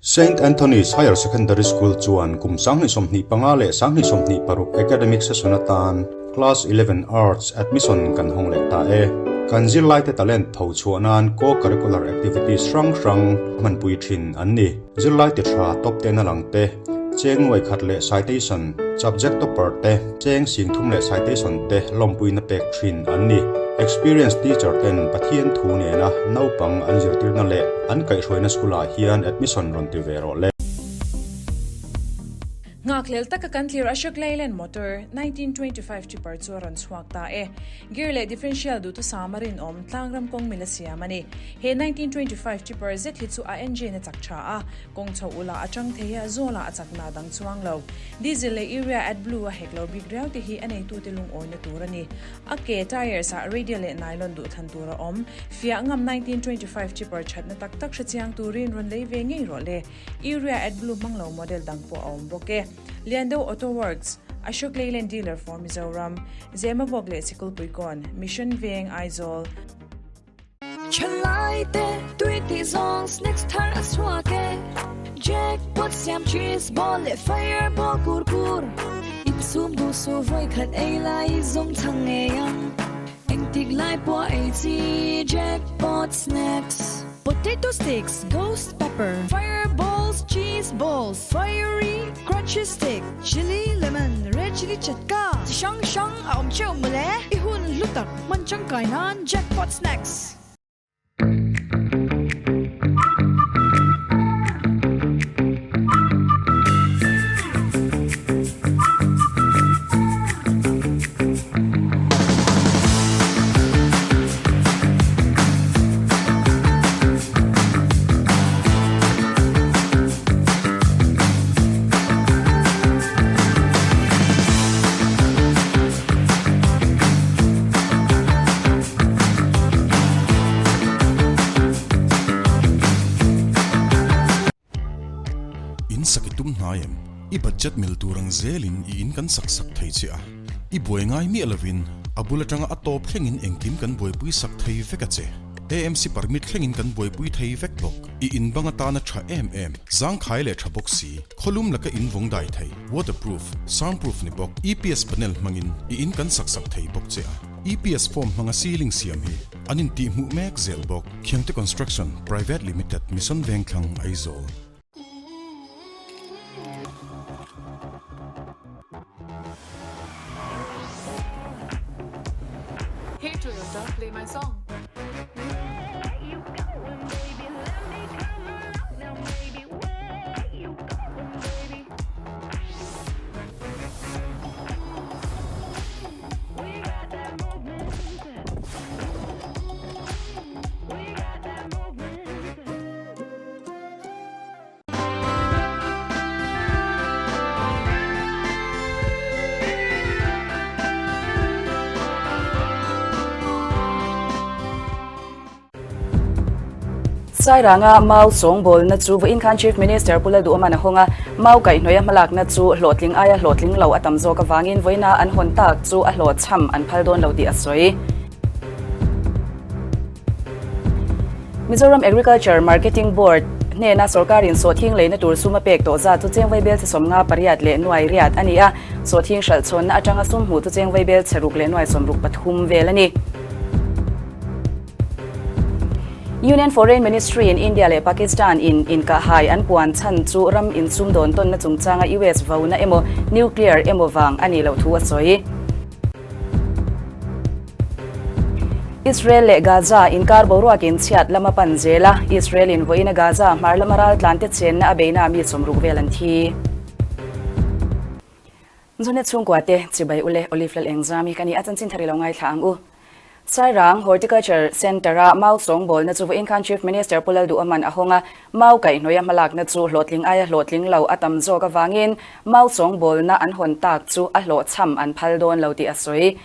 Saint Anthony's Higher Secondary School chuan kum 2025 leh 2026 academic session atan Class 11 Arts admission kan hawng leh ta e. Kan zirlaite talent tho chhuah nan co-curricular activities hrang hrang hmanpui thin an ni. Zirlaite tha top ten a lang te, cheng nuai khat leh citation, subject topper te, cheng sing thum leh citation te lawmpuina pek thin an ni. Experienced teacher ten Pathian thu nena naupang an zirtirna leh an kaihhruaina school ah hian admission rawn ti ve rawh le. Nghakhlel taka kan thlir Ashok Leyland motor 1925 tipper chu a rawn chhuak ta e. Gear leh differential duhthusam a rinawm tlangram kawng mila siam a ni. He 1925 tipper zet hi chu a engine a chak tha a, kawng chho ula a chang thei a, zawlah a chak na dang chuang lo. Diesel leh urea AdBlue a hek lo bik riau te hi a neitute lungawina tur a ni. A ke, tyres, ah radial leh nylon duhthlan tur a awm. Fiah ngam 1925 tipper thatna tak tak hrechiang turin rawn lei ve ngei rawh le. Urea AdBlue hmang lo model dang pawh a awm bawk e. Liando Auto Works, Ashok Leyland dealer for Mizoram, Zemabawk leh Sikulpuikawn, Mission Veng, Aizawl. Thalai te tui tih zawng snacks thar a chhuak e Jackpot siam cheese ball leh fireball kur kur Insum duh suh vawi khat ei lai zawng chhang ngei ang Engtik lai pawh ei chi Jackpot snacks. Potato sticks, ghost pepper, fireballs, cheese balls, fiery crunchy stick, chilli lemon, red chilli chatka, chi hrang hrang a awm theuh mawle. I hun hlu tak hman tangkai nan Jackpot Snacks. In sak i tum hnai em? I budget mil tur ang zelin i in kan sak sak thei che a. I buai ngai miah lovin a bul atanga a tawp thlengin engkim kan buaipui sak thei vek a che. AMC permit thlengin kan buaipui thei vek bawk. I in bang atana tha em em, zangkhai leh tha bawk si, khawlum laka in vawng dai thei, waterproof, soundproof ni bawk, EPS panel hmangin i in kan sak sak thei bawk che a. EPS form hmanga ceiling siam hi an intihhmuh mek zel bawk. Khiangte Construction Private Limited, Mission Vengthlang, Aizawl. Hey Toyota, play my song. Sairanga mau sawngbawlna chu vawiin khan Chief Minister Pu Lalduhawman a hawng a, mau kaihhnawih a hmalakna chu hlawhtling aia hlawhtling lo a tam zawk avangin vawiina an hawn tak chu a hlawhchham an phal dawn lo tih a sawi. Mizoram Agriculture Marketing Board hnena sorkarin sawhthing leina tur sum a pek tawh zat chu cheng vaibel chhe sawmnga pariat leh nuai riat a ni a, sawhthing hralh chhawnna atanga sum hmuh chu cheng vaibel chhe ruk leh nuai sawmruk pathum vel a ni. Union Foreign Ministry in India leh Pakistan in inkahhai an puan chhan chu ram insumdawn tawnna chungchanga US vona emaw nuclear emaw vang a nih loh thu a sawi. Israel leh Gaza inkar boruakin chhiat lam a pan zel a, Israel in vawiina Gaza hmar lama raltlante chenna a beina mi sawmruk vel an thi. Zonet chhungkua te chibai ule Olive Lal Engzam hi ka ni a, chanchin thar i lo ngaithla ang u. Sairang Horticulture Centre-a mau sawngbawlna chu vawiin khan Chief Minister Pu Lalduhaman a hawng a, mau kaihhnawih a hmalakna chu hlawhtling aia hlawhtling lo a tam zawk avangin mau sawngbawlna an hawn tak chu a hlawhchham an phal dawn lo tih a sawi.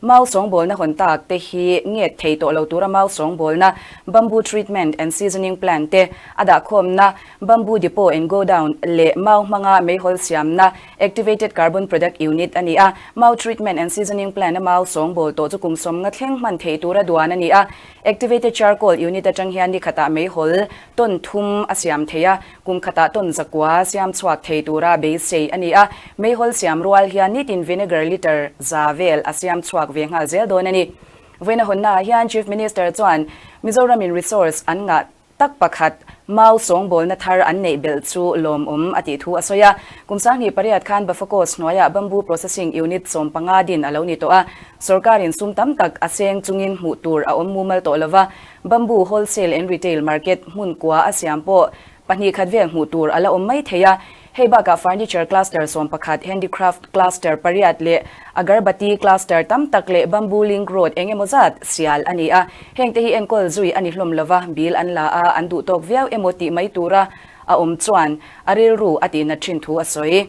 Mau sawngbawlna hawn tak te hi nget thei tawh lo tura mau sawngbawlna Bamboo Treatment and Seasoning Plant te a dahkhawmna Bamboo Depot and Godown leh mau hmanga meihawl siamna Activated Carbon Product Unit a ni a. Mau Treatment and Seasoning Plant a mau sawngbawl tawh chu kum sawmnga thleng hman thei tura duan a ni a. Activated Charcoal Unit atang hian ni khatah meihawl ton thum a siam thei a, kum khatah ton zakua siam chhuak thei tura beisei a ni a. Meihawl siam rual hian nitin vinegar litre za vel a siam chhuak ve nghal zel dawn a ni. Vawiin a hawnnaah hian Chief Minister chuan Mizoramin resource an ngah tak pakhat mau sawngbawlna thar an neih belh chu lawmawm a tih thu a sawi a. Kum 2008 khan Bafacos hnuaiah Bamboo Processing Unit 15 din a lo ni tawh a, sorkarin sum tam tak a seng chungin hmuh tur a awm mumal tawh lova, Bamboo Wholesale and Retail Market hmun kua a siam pawh pahnih khat vel hmuh tur a la awm mai thei a. Hei bakah Furniture Cluster 11, Handicraft Cluster pariat leh Agarbati Cluster tam tak leh Bamboo Link Road eng emaw zat sial a ni a. Hengte hi enkawl zui a ni hlawm lova, bill an la a, an duh tawk viau emaw tih mai tura a awm chuan a rilru a tihnat thin thu a sawi.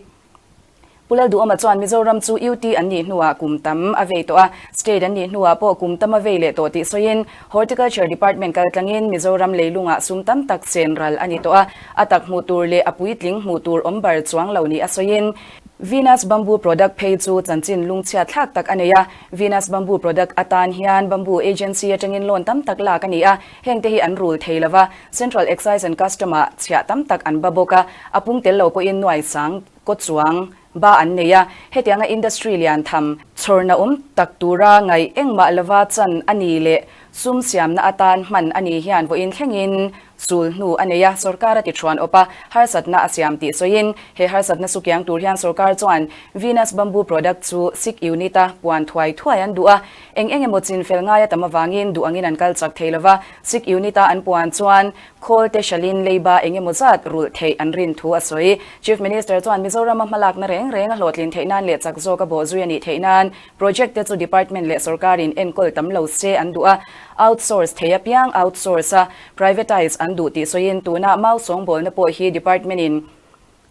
Pu Lalduhawma chuan Mizoram chu UT an nih hnuah kum tam a vei tawh a, State an nih hnuah pawh kum tam a vei leh tawh tih sawiin Horticulture Department kaltlangin Mizoram leilungah sum tam tak chen ral a ni tawh a, a tak hmuh tur leh a puitling hmuh tur awm bar chuang lo nih a sawiin Venus Bamboo Product phei chu chanchin lungchhiat thlak tak a nei a, Venus Bamboo Product atan hian Bamboo Agency atangin loan tam tak lak a ni a, hengte hi an rul thei lova, Central Excise and Custom-ah chhiah tam tak an ba bawk a, a pung tel lo pawhin nuai sang kaw chuang ba an nei a, hetianga industry lian tham chhawrna awm tak tura ngaih engmah lova chan a ni leh sum siamna atan hman a ni hian vawiin thlengin sul hnu a nei a, sorkar a ti thuan awp a, harsatna a siam tih sawiin he harsatna sukiang tur hian sorkar chuan Venus Bamboo Product chu sik unit a puan thuai thuai an duh a, eng eng emaw chin fel ngai a tam avangin duh angin an kal chak thei lova, sik unit a an puan chuan Khawl te hralin leiba eng emaw zat rulh theih an rin thu a sawi. Chief Minister chuan Mizorama hmalakna reng reng a hlawhtlin theih nan leh chak zawk a bawh zui a nih theih nan project te chu department leh sorkarin enkawl tam lo se an duh a, outsource thei apiang outsource a, privatize an duh tih sawiin tuna mau sawngbawlna pawh hi department in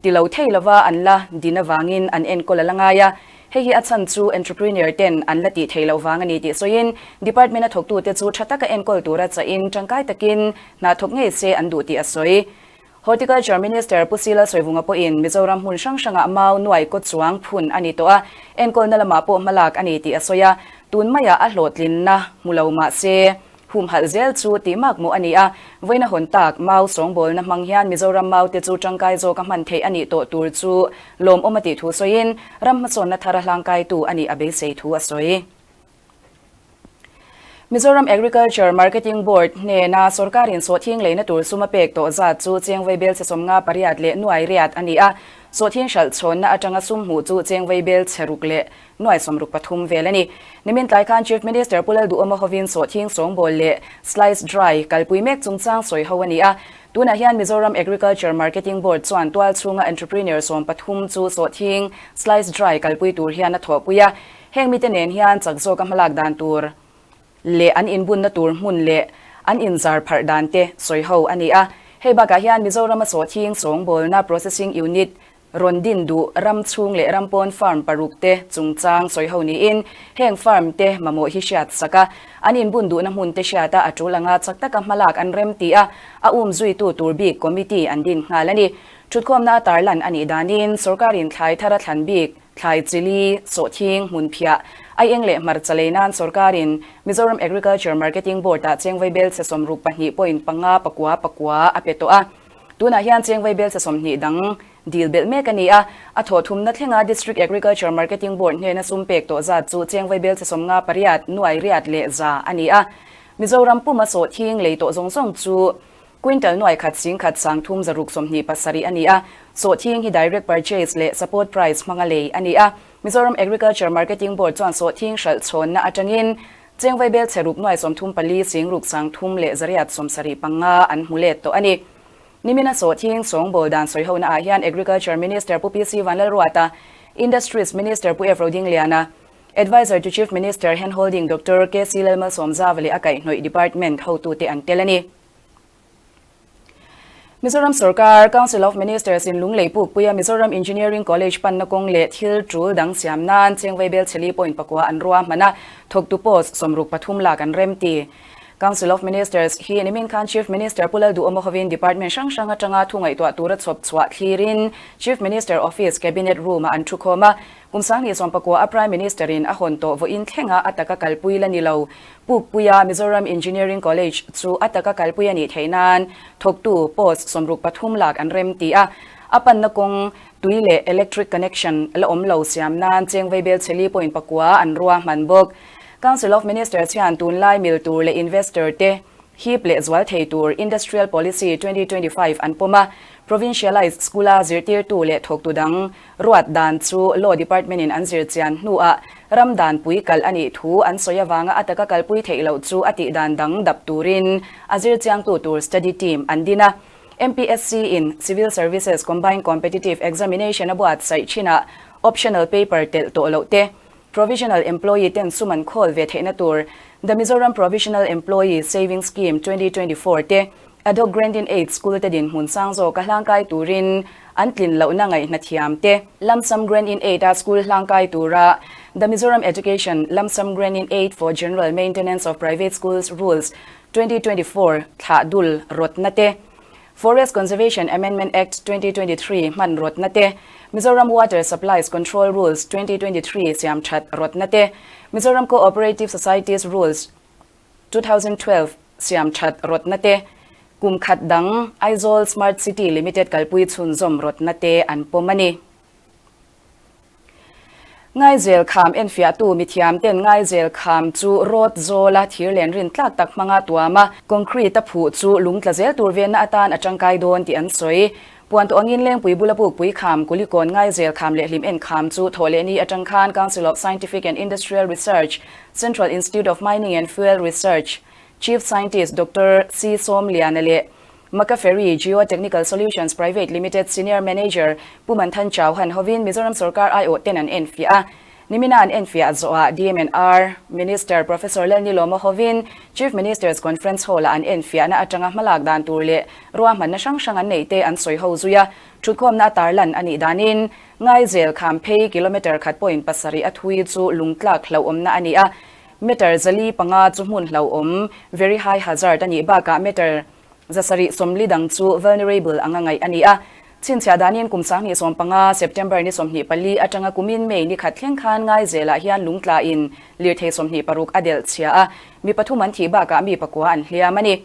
Ti lo thei lova an la din avangin an enkawl a la ngai a, hei hi a chhan chu entrepreneur ten an la tih theih loh vang a ni tih sawiin department a thawktute chu tha taka enkawl tura chahin tangkai takin hna thawk ngei se an duh tih a sawi. Horticulture Minister Pu Sila Sawivunga pawhin Mizoram hmun hrang hrangah mau nuai kaw chuang phun a ni tawh a, enkawlna lamah pawh hmalak a ni tih a sawi a, tun maiah a hlawhtlinna hmu lo mah se Humhalh zel chu tih mak mawh a ni a, vawiin a hawn tak mau sawngbawlna hmang hian Mizoram mau te chu tangkai zawka hman theih a nih tawh tur chu lawmawm a tih thu sawiin ram hmasawnna thara hlangkaitu a nih a beisei thu a sawi. Mizoram Agriculture Marketing Board hnena sorkarin sawhthing leina tur sum a pek tawh zat chu chengvei bel chhe 58 leh nuai riat a ni a, sawhthing hralh chhawnna atanga sum hmuh chu chengvei bel chhe ruk leh Nuai 63 vel a ni. Nimin tlai khan Chief Minister Pu Lalduhawma hovin sawhthing sawngbawl leh slice dry kalpui mek chungchang sawi ho a ni a. Tunah hian Mizoram Agriculture Marketing Board chuan tual chhunga entrepreneur 13 chu sawhthing slice dry kalpui tur hian a thawhpui a. Heng mite nen hian chak zawka hmalak dan tur leh an inbunna tur hmun leh an inzar pharh dan te sawi ho a ni a. Hei bakah hian Mizorama sawhthing sawngbawlna processing unit Rawn din duh ram chhung leh ram pawn farm paruk te chungchang sawi ho niin heng farm te mamawh hi hriat sak a, an inbun duhna hmun te hriat a a tul anga chak taka hmalak an rem ti a, a um zuitu tur bik committee an din nghal a ni. Thutkhawmna a tarlan a nih danin sorkarin thlai thar a thlan bik, thlai chili, sawhthing, hmunphiah, aieng leh hmarcha lei nan sorkarin Mizoram Agriculture Marketing Board-ah chengvei bel chhe 62.5 pakua pakua a pe tawh a. Tunah hian chengvei bel chhe 20 dang dil belh mek a ni a, a thawh thumna thlenga District Agriculture Marketing Board hnena sum pek tawh zat chu chengvei bel chhe 58 nuai riat leh za a ni a. Mizoram puma sawhthing lei tawh zawng zawng chu quintal nuai khat sing khat sang thum zaruk 27 a ni a, sawhthing hi direct purchase leh support price hmanga lei a ni a. Mizoram Agriculture Marketing Board chuan sawhthing hralh chhawnna atangin chengvei bel chhe ruk nuai 34 sing ruk sang thum leh zariat 75 an hmu let tawh a ni. Nimina sawhthing sawngbawl dan sawi hona ah hian Agriculture Minister Pu PC Vanlalruata, Industries Minister Pu F Rodingliana, Adviser to Chief Minister Handholding Doctor KC Lalmalsawmzava leh a kaihhnawih Department hotute an tel a ni. Mizoram Sorkar, Council of Ministers in Lunglei Pukpuia Mizoram Engineering College panna kawng leh thil tul dang siam nan Chengvei bel chheli point pakua an rua hman a, thawktu post 63 lak an rem ti. Council of Ministers hi nimin khan Chief Minister Pu Lalduhawma hovin Department hrang hrang atanga thu ngaihtuah tura chhawp chhuah thlirin Chief Minister Office Cabinet Room-ah an thu khawm a, Kum 2019 a Prime Minister in a hawn tawh vawiin thlenga a taka kalpui la ni lo. Pukpuia Mizoram Engineering College chu a taka kalpui a nih theih nan thawktu post 63 lak an rem ti a, a panna kawng tui leh electric connection la awm lo siam nan cheng vaibel chheli point pakua an rua hman bawk. Council of Ministers hian tunlai mil tur leh investor te Hip leh zual thei tur Industrial Policy 2025 an pawm a, Provincialised School-a zirtirtu leh thawktu dang ruat dan chu Law Department-in an zir chian hnuah ram danpui kalh a nih thu an sawi avanga a taka kalpui theih loh chu a tih dan dang dap turin a zir chiangtu tur study team an din a. MPSC-in Civil Services Combined Competitive Examination a buatsaih chinah optional paper telh tawh loh te, Provisional Employee ten sum an khawl ve theihna tur The Mizoram Provisional Employee Savings Scheme 2024 te Ad hoc Grant-in-Aid School te dinhmun sang zawka hlangkai turin an tlin lohna ngaihna thiam te, Lump Sum Grant-in-Aid a school hlangkai tura The Mizoram Education Lump Sum Grant-in-Aid for General Maintenance of Private Schools Rules 2024 thlah dul rawtna te, Forest Conservation Amendment Act 2023 hman rawtna te, Mizoram Water Supplies Control Rules 2023 siam that rawtna te, Mizoram Co-operative Societies Rules 2012 siam that rawtna te, kum khat dang Aizawl Smart City Limited kalpui chhunzawm rawtna te an pawm a ni. Ngaizel kham enfiahtu mithiam ten Ngaizel kham chu road zawla thir len rin tlak tak hmanga tuam a, concrete a phuh chu lung tla zel tur venna atan a tangkai dawn tih an sawi. Puan tawh angin Lengpui bula pukpui kham, Kulikawn Ngaizel kham leh Hlim en kham chu thawh leh ni atang khan Council of Scientific and Industrial Research, Central Institute of Mining and Fuel Research Chief Scientist Doctor C Sawmliana leh Maccaferri Geotechnical Solutions Private Limited Senior Manager Pu Manthan Chauhan hovin Mizoram sorkar aiawh ten an enfiah a. Nimina an enfiah zawhah DMNR Minister Professor Lalnilawma hovin Chief Minister's Conference Hall-ah an enfiahna atanga hmalak dan tur leh ruahmanna hrang hrang an neih te an sawi ho zui a. Thutkhawmna a tarlan a nih danin Ngaizel Khamphei kilometre khat point pasarih a thui chu lungtlak hlauhawmna a ni a. Meter 405 chu hmun hlauhawm, very high hazard, a nih bakah meter 740 dang chu vulnerable anga ngaih a ni a. Chhinchhiah danin kum 2015 September ni 24 atanga kumin May ni khat thleng khan Ngaizelah hian lungtlain lirthei 26 a delh chhia a, mi pathum an thih bakah mi pakua an hliam a ni.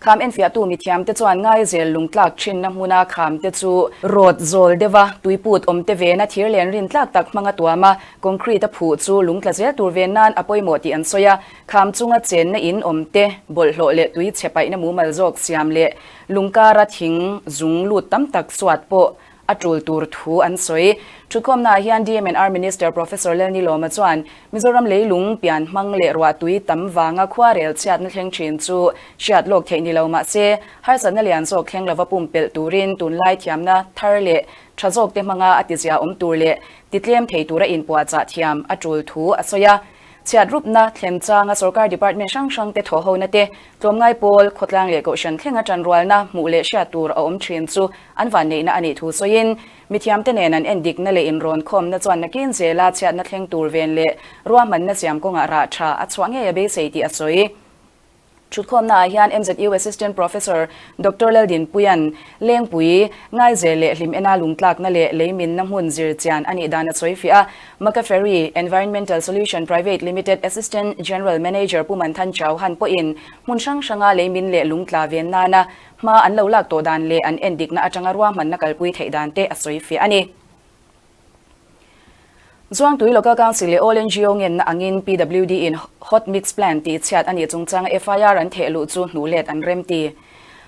Kham enfiahtu mithiamte chuan Ngaizel lungtlak thinna hmuna khamte chu rawt zawl deuha tuiput awm te vena thir len rin tlak tak hmanga tuam a, concrete a phuh chu lungtla zel tur ven nan a pawimawh tih an sawi a. Kham chunga chenna in awm te, bawlhhlawh leh tui chhe paihna mumal zawk siam leh lungkara thing zung lut tam tak suat pawh a tul tur thu an sawi. Thutkhawmnaah hian DMNR Minister Professor Lalnilawma chuan Mizoram leilung pian hmang leh ruahtui tam vanga khuarel chhiatna thleng thin chu hriat lawk theih ni lo mah se, harsatna lian zawk thleng lova pumpelh turin tunlai thiamna thar leh tha zawkte hmanga a tizia awm tur leh titlem thei tura inpuahchah thiam a tul thu a sawi a. Chhiat rupna thlen changa sorkar department hrang hrangte thawhhona te, tlawmngai pawl, khawtlang leh kohhran thlenga tanrualna hmuh leh hriat tur a awm thin chu an vanneihna a nih thu sawiin, mithiamte nen an endikna leh inrawnkhawmna chuan nakin zela chhiatna thleng tur ven leh ruahmanna siam kawngah rah tha a chhuah ngei a beisei tih a sawi. Thutkhawmnaah hian MZU Assistant Professor Doctor Laldinpuia'n Lengpui, Ngaizel leh Hlimena lungtlakna leh leiminna hmun zir chian a nih dan a sawi fiah a. Maccaferri Environmental Solution Private Limited Assistant General Manager Pu Manthan Chauhan pawhin hmun hrang hranga leimin leh lungtla ven nana hma an lo lak tawh dan leh an endikna atanga ruahmanna kalpui theih dan te a sawi fiah a ni. Zuangtui Local Council leh All NGO ngenna angin PWD in Hot Mix Plant tih chhiat a nih chungchanga FIR an theh luh chu hnuh let an rem ti.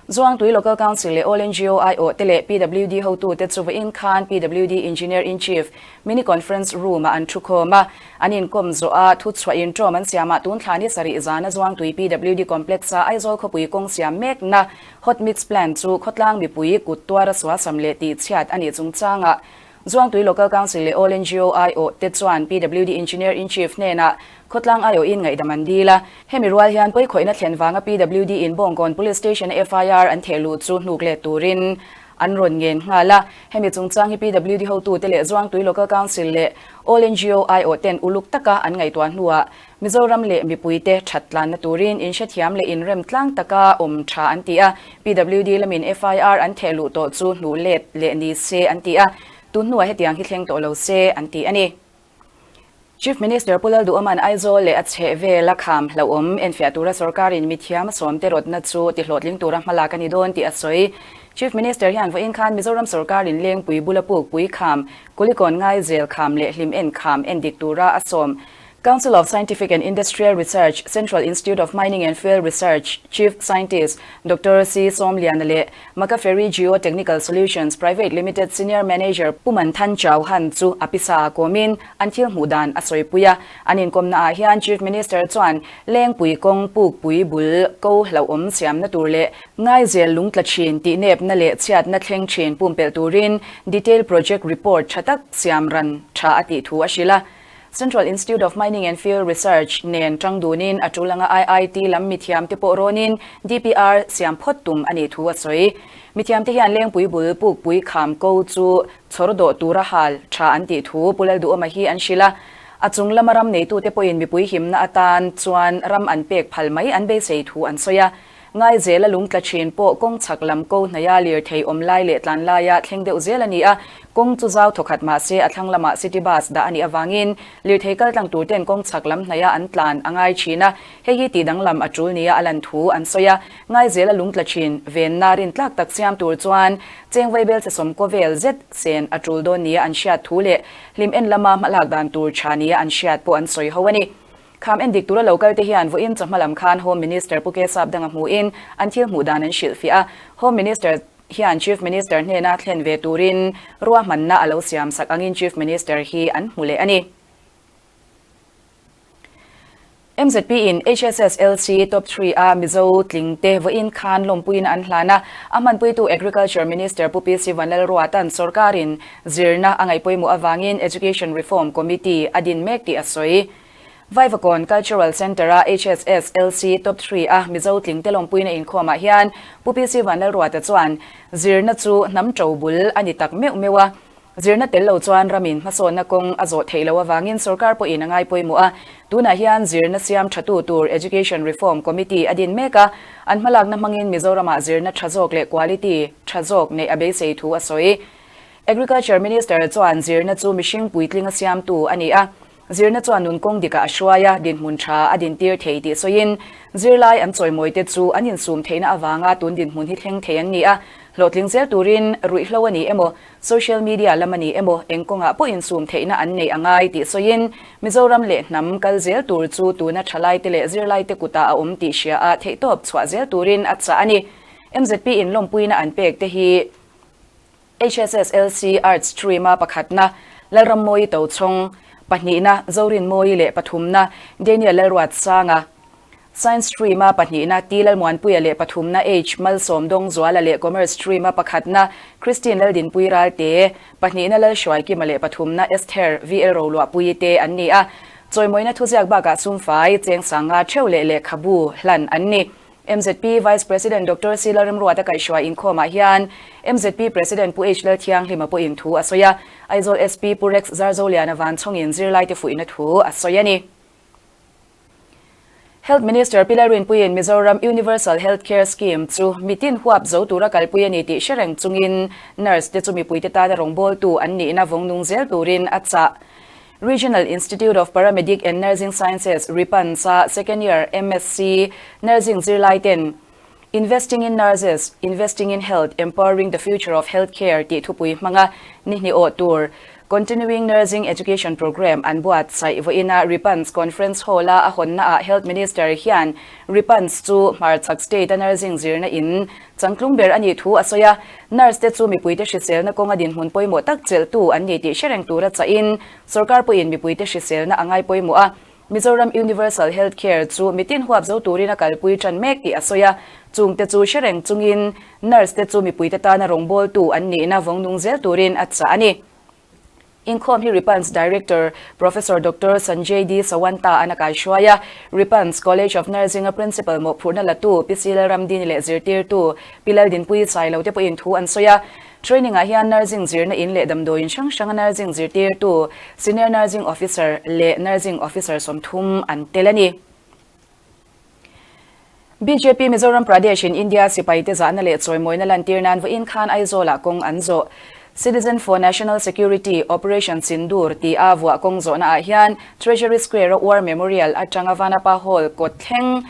Zuangtui Local Council leh All NGO aiawh te leh PWD hotute chu vawiin khan PWD Engineer in Chief Mini Conference Room ah an thu khawm a, an inkawm zawh a, thu chhuah in ṭawm an siamah tun thla ni sarih zana Zuangtui PWD Complex a Aizawl khawpui kawng siam mekna Hot Mix Plant chu khawtlang mipui kut tuara sualsam leh tih chhiat a nih chungchangah. Zuangtui Local Council leh All ngo aiawh te chuan PWD Engineer in Chief hnenah khawtlang aiawhin ngaihdam an dil a. Hemi rual hian pawikhawihna thlen vanga PWD in Bawngkawn Police Station a FIR an theh luh chu hnuk let turin an rawn ngen nghal a. Hemi chungchang hi PWD hotute leh Zuangtui Local Council leh All ngo aiawh ten uluk taka an ngaihtuah hnuah Mizoram leh mipuite that tlanna turin inhrethiam leh inrem tlang taka awm tha an ti a, PWD lamin FIR an theh luh tawh chu hnuh let leh ni se an ti a, tun hnuah hetiang hi thleng tawh lo se an ti a ni. Chief Minister Pu Lalduhawma'n Aizawl leh a chheh vela kham hlauhawm enfiah tura sorkarin mithiam a sawmte rawtna chu tihlawhtling tura hmalak a ni dawn tih a sawi. Chief Minister hian vawiin khan Mizoram sorkarin Lengpui bula pukpui kham, Kulikawn Ngaizel kham leh Hlim en kham endik tura a sawm Council of Scientific and Industrial Research, Central Institute of Mining and Fuel Research Chief Scientist Doctor C. Sawmliana leh Maccaferri Geo-Technical Solutions Private Limited Senior Manager Pu Manthan Chauhan chu a pisa a kawmin an thil hmuh dan a sawipui a. An inkawmnaah hian Chief Minister chuan Lengpui kawng pukpui bul ko hlauhawm siamna tur leh Ngaizel lungtla thin tihnepna leh chhiatna thleng thin pumpelh turin Detail Project Report tha tak siam ran tha a tih thu a hrilh a. Central Institute of Mining and Fuel Research nen tang dunin a tul anga IIT lam mithiamte pawh rawnin DPR siam phawt tum a nih thu a sawi. Mithiamte hian Lengpui bul pukpui kham ko chu chhawr dawh tura hal tha an tih thu Pu Lalduhawma hi an hrilh a. A chung lama ram neitute pawhin mipui himna atan chuan ram an pek phal mai an beisei thu an sawi a. Ngaizela lungtla thin pawh kawng chhak lam ko hnaia lirthei awm lai leh tlan laia thleng deuh zel a ni a, kawng chu zau thawkhat mah se a thlang lamah city bus dah a nih avangin lirthei kal tlang tur ten kawng chhak lam hnaia an tlan a ngai thin a, hei hi tih danglam a tul nia a lan thu an sawi a. Ngaizela lungtla thin venna rintlak tak siam tur chuan chengvai bel chesawm kaw vel zet sen a tul dawn nia an hriat thu leh hlim en lama hmalak dan tur tha nia an hriat pawh an sawi ho a ni. Kham en dik tura lo kal te hian vawiin chawhma lam khan Home Minister Pu Kesap danga hmuhin an thil hmuh dan an hrilhfiah a. Home Minister hian Chief Minister hnena thlen ve turin ruahmanna a lo siam sak angin Chief Minister hi an hmu leh a ni. MZP in HSSLC Top 3 a Mizo tlingte vawiin khan lawmpuiin an hlan a, a hmanpuitu Agriculture Minister Pu PC Vanlalruata'n sorkarin zirna a ngaihpawimawh avangin Education Reform Committee a din mek tih a sawi. Vaivakawn Cultural Centre-a HSSLC Top 3 a Mizo tlingte lawmpuina inkhawmah hian Pu PC Vanlalruata chuan zirna chu hnam to bul a ni tak meuh meuh a, zirna tel lo chuan ramin hmasawnna kawng a zawh theih loh avangin sorkar pawhin a ngai pawimawh a, tunah hian zirna siam thatu tur Education Reform Committee a din mek a, an hmalakna hmangin Mizoramah zirna tha zawk leh quality tha zawk neih a beisei thu a sawi. Agriculture Minister chuan zirna chu mihring puitlinga siamtu a ni a, Zirna chuan nun kawng dikah a hruai a, dinhmun tha a dintir thei tih sawiin, zirlai an chawimawite chu an insum theihna avanga tun dinhmun hi thleng thei an ni a, hlawhtling zel turin ruihhlo a ni emaw, social media lam a ni emaw, eng kawngah pawh insum theihna an neih a ngai tih sawiin, Mizoram leh hnam kal zel tur chu tuna thalaite leh zirlaite kutah a awm tih hria a theihtawp chhuah zel turin a chah a ni. MZP in lawmpuina an pek te hi. HSSLC Arts Stream-a pakhatna Lalrammawi Tochhawng, pahnihna Zorinmawi leh pathumna Daniel Lalruatsanga, Science Stream-a pahnihna T Lalmuanpuia leh pathumna H Malsawmdawngzuala leh Commerce Stream-a pakhatna Christine Laldinpui Ralte, pahnihna Lalhruaikima leh pathumna Esther VL Roluahpuii te an ni a. Chawimawina thuziak bakah sumfai, chengsanga theuh leh lehkhabu hlan an ni. Mzp Vice President Doctor C Lalremruata kaihhruai inkhawmah hian mzp President Pu H Lalthianghlima pawhin thu a sawi a, Aizawl SP Pu Rex Zarzoliana Vanchhawngin zirlaite fuihna thu a sawi a ni. Health Minister Pi Lalrinpuiin Mizoram Universal Health Care Scheme chu mitin huap zo tura kalpui a ni tih hre reng chungin nurse te chu mipuite tana rawngbawltu an nihna vawng nung zel turin a chah. Regional Institute of Paramedic and Nursing Sciences, RIPANS, a second year MSc Nursing zirlai ten Investing in Nurses, Investing in Health, Empowering the Future of Healthcare tih thupui hmanga ni hnih awh tur Continuing Nursing Education Programme an buatsaih vawiina RIPANS Conference Hall-a a hawnnaah Health Minister hian RIPANS chu hmarchhak state-a nursing zirna in Changtlung ber a nih thu a sawi a, nurse te chu mipuite hriselna kawnga dinhmun pawimawh tak chelhtu an ni tih hre reng tura chahin sorkar pawhin mipuite hriselna a ngai pawimawh a, Mizoram Universal Health Care chu mitin huap zo turin a kalpui tan mek tih a sawi a, chungte chu hre reng chungin nurse te chu mipuite tana rawngbawltu an nihna vawng nung zel turin a chah a ni. Inkhawm hi RIPANS Director Professor Doctor Sanjay D Sawanta an a kaihruai a, RIPANS College of Nursing-a Principal mawhphurhna latu Pi C Lalramdini leh zirtirtu Pi Laldinpuii Sailo te pawhin thu an sawi a. Training-ah hian Nursing zirna in leh damdawiin hrang hranga Nursing zirtirtu, Senior Nursing Officer leh Nursing Officer 30 an tel a ni. Bjp Mizoram Pradesh in India sipaite zahna leh chawimawina lantir nan vawiin khan Aizawl-ah kawng an zawh. Citizen for National Security, Operation Sindoor tih a vuah kawng zawhna ah hian Treasury Square-a War Memorial atanga Vanapa Hall kawt thleng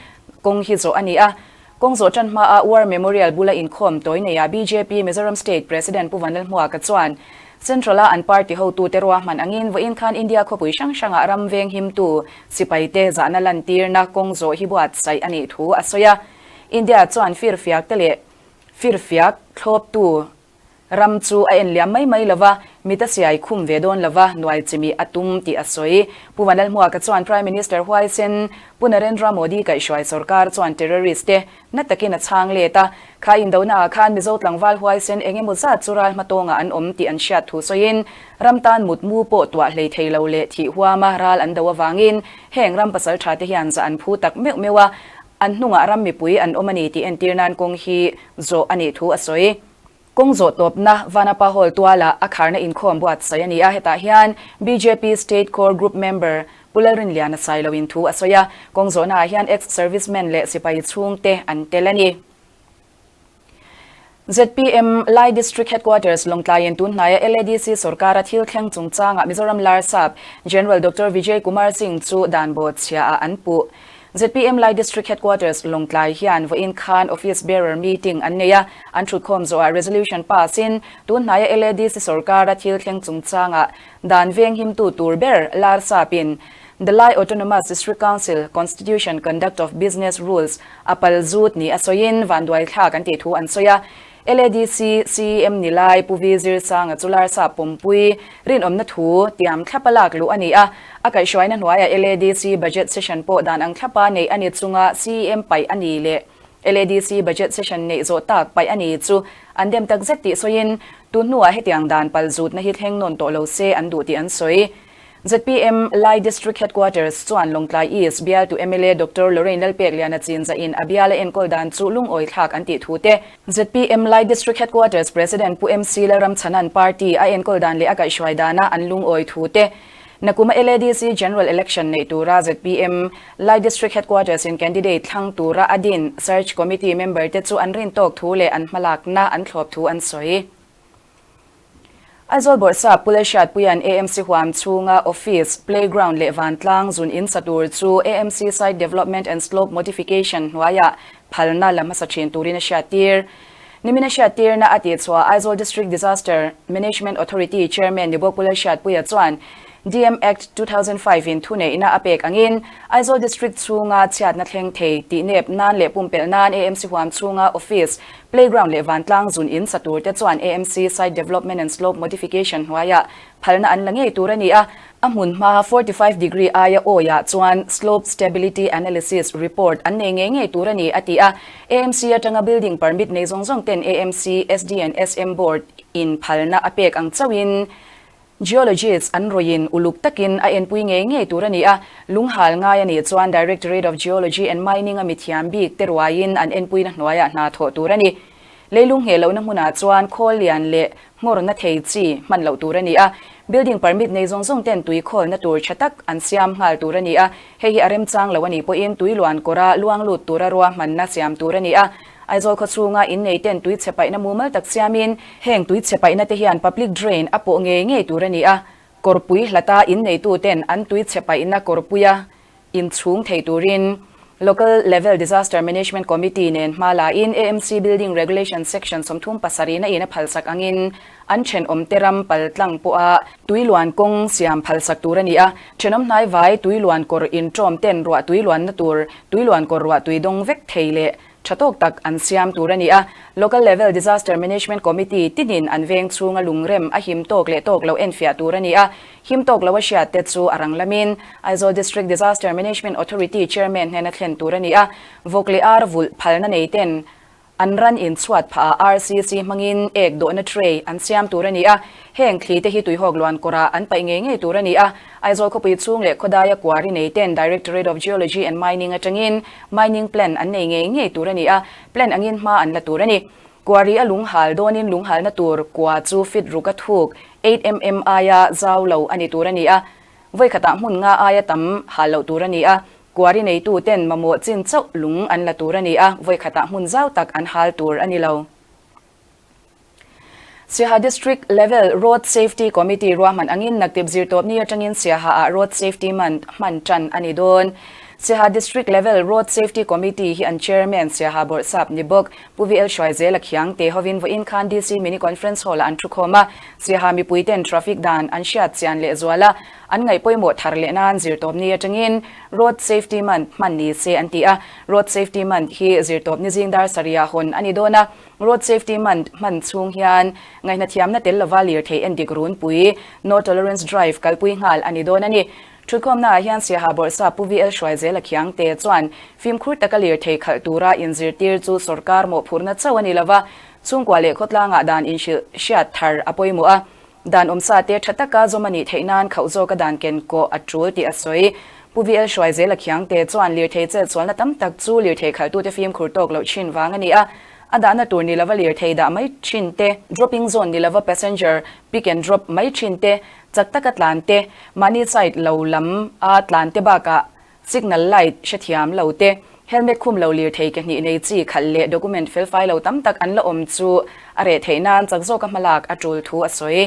kawng hi zawh a ni a. Kawng zawh tan hmaa War Memorial bula inkhawm tawi neia bjp Mizoram State President Pu Vanlalhmuaka chuan Central-a an party hotute ruahman angin vawiin khan India khawpui hrang hrangah ram veng himtu sipaite zahna lantirna kawng zawh hi buatsaih a nih thu a sawi a. India chuan firfiakte leh firfiak thlawptu Ram chu a en liam mai mai lova, mit a siai khum ve dawn lova, nuai chimih a tum tih a sawi. Pu Vanlalhmuaka chuan Prime Minister huaisen Pu Narendra Modi kaihhruai sorkar chuan terrorist te na takin a chhang let a, kha indonaah ah khan Mizo tlangval huaisen eng emaw zat chu ral hmatawngah an awm tih an hriat thu sawiin ram tan mutmu pawh tuah hlei thei lo leh thih huama ral an do avangin heng ram pasal tha te hian zah an phu tak meuh meuh a, an hnungah ram mipui an awm a ni tih entir nan kawng hi zawh a nih thu a sawi. Kawng zawh tawpna Vanapa Hall tualah a kharna inkhawm buatsaih a ni a, hetah hian bjp State Core Group member Pu Lalrinliana Sailoin thu a sawi a, kawng zawhnaah hian ex-servicemen leh sipai chhungte an tel a ni. Zpm Lai District Headquarters Lawngtlaiin tun hnaia LADC sorkara thil thleng chungchangah Mizoram Larsap General Doctor Vijay Kumar Singh chu dan bawhchhiaah an puh. Zpm Lai District Headquarters Lawngtlai hian vawiin khan Office Bearer Meeting an nei a, an thutkhawm zawhah Resolution pass in tun hnaia LADC sorkara thil thleng chungchangah dan venghimtu tur ber Larsapin The Lai Autonomous District Council Constitution Conduct of Business Rules a pal zut ni a sawiin vanduai thlak an tih thu an sawi a. LADC CEM ni lai Pu Vi Zirsanga chu Larsap pawmpui rinawmna thu tiam thlapa lak luh a ni a, a kaihhruaina hnuaiah LADC Budget Session pawh dan ang thlapa neih a ni chunga CEM paih a ni leh LADC Budget Session neih zawh tak paih a ni chu an dem tak zet tih sawiin tun hnuah hetiang dan pal zutna hi thleng nawn tawh lo se an duh tih an sawi. Zpm Lai District Headquarters chuan Lawngtlai East bialtu mla Doctor Lorraine Lalpekliana chinzah-in a biala enkawl dan chu lungawi thlak an tih thu te, zpm Lai District Headquarters President Pu MC Lalramchhanan party a enkawl dan leh a kaihhruai dana an lungawi thu te, Nakuma LADC General Election neih tura zpm Lai District Headquarters in candidate thlang tura a din Search Committee member te chu an rintawk thu leh an hmalakna an thlawp thu an sawi. Aizawl Bawrhsap Pu Lalhriatpuia'n AMC huam chhunga Office, Playground leh Vantlang zun in sa tur chu AMC Site Development and Slope Modification hnuaiah phalna la hmasa thin turin a hriattir. Nimin a hriattirna a tihchhuah Aizawl District Disaster Management Authority Chairman ni bawk Pu Lalhriatpuia chuan DM Act 2005 in thuneihna a pek angin Aizawl District chhunga chhiatna thleng thei tih nep nan leh pumpelh nan AMC huam chhunga Office, Playground leh vantlang zun in sa tur te chuan AMC Site Development and Slope Modification hnuaiah phalna an la ngei tur a ni a, a hmun hma 45 degree aia awiah chuan Slope Stability Analysis Report an nei ngei ngei tur a ni, a ti a. AMC atanga building permit nei zawng zawng ten AMC, SD and SM Board in phalna a pek ang chauhin Geologists an rawin uluk takin a enpui ngei ngei tur a ni a, lunghal ngai a nih chuan Directorate of Geology and Mining a mithiam bik te ruaiin an enpuina hnuaiah hna thawh tur a ni. Leilung ngheh lohna hmunah chuan khawl lian leh nghawrna thei chi hman loh tur a ni a, building permit nei zawng zawng ten tui khawlna tur tha tak an siam nghal tur a ni a, hei hi a remchang lo a nih pawhin tui luan kawra luang lut tura ruahmanna siam tur a ni a. Aizawl khawchhunga innei ten tui chhe paihna mumal tak siamin heng tui chhe paihna te hian public drain a pawh ngei ngei tur a ni a, kawrpui hlata inneitu ten an tui chhe paihna kawrpuia inchhung thei turin Local Level Disaster Management Committee nen hma la in AMC Building Regulation Section 37 na in a phalsak angin an thenawm te ram paltlang pawha tui luan kawng siam phalsak tur a ni a, thenawm hnai vai tui luan kawr intawm ten ruah tui luanna tur tui luan kawr ruah tui dawng vek thei leh Tha tawk tak an siam tur a ni a, Local Level Disaster Management Committee tinin an veng chhunga lungrem a him tawk leh tawk lo enfiah tur a ni a, him tawk lo a hriat te chu a rang lamin Aizawl District Disaster Management Authority Chairman hnena thlen tur a ni a, vawk leh ar vulh phalna nei ten. An ran in chhuat phah ah RCC hmangin ek dawhna tray an siam tur a ni a, heng thli te hi tuihawk luan kawrah an paih ngei ngei tur a ni a. Aizawl khawpui chhung leh khawdaia kuari nei ten Directorate of Geology and Mining atangin Mining Plan an nei ngei ngei tur a ni a, plan angin hma an la tur a ni. Kuari a lunghal dawnin lunghalna tur kua chu fit ruk a thuk, 8mm aia zau lo a ni tur a ni a, vawikhatah hmun nga aia tam hal loh tur a ni a, Kuari neitu ten mamawh chin chauh lung an la tur a ni a, vawikhatah hmun zau tak an hal tur a ni lo. Siaha District Level Road Safety Committee ruahman angin naktip zirtawpni atangin Siaha ah Road Safety Month hman tan a ni dawn. Siaha District Level Road Safety Committee hi an Chairman Siaha Bawrhsap ni bawk Pu VL Hruaizela Khiang te hovin vawiin khan DC Mini Conference Hall ah an thukhawm a, Siaha mipui ten traffic dan an hriat chian lehzual a, An ngaih pawimawh thar leh nan zirtawpni atangin Road Safety Month hman ni se an ti a. Road Safety Month hi zirtawpni zing dar sarihah hawn a ni dawn a. Road Safety Month hman chhung hian ngaihnathiamna tel lova lirthei endik runpui, No Tolerance Drive, kalpui nghal a ni dawn a ni. Thutkhawmnaah hian Siaha Bawrhsa Pu VL Hruaizela Khiangte chuan fimkhur taka lirthei khalh tura inzirtir chu sorkar mawhphurhna chauh a ni lova, chhungkua leh khawtlangah dan inhrilh hriat thar a pawimawh a. Dan awmsa te tha taka zawm a nih theih nan khauh zawka dan ken kawh a tul tih a sawi. Pu VL Hruaizela Khiangte chuan lirthei chelchualna tam tak chu lirthei khalhtute fimkhur tawk loh thin vang a ni a, a dahna tur ni lova lirthei dah mai thin te, dropping zone ni lova passenger pick and drop mai thin te, chak taka tlan te, mahni side lo lam a tlan te bakah Signal light hrethiam lo te, helmet khum lo lirthei ke hnih nei chi khalh leh document felfai lo tam tak an la awm chu a reh theih nan chak zawka hmalak a tul thu a sawi.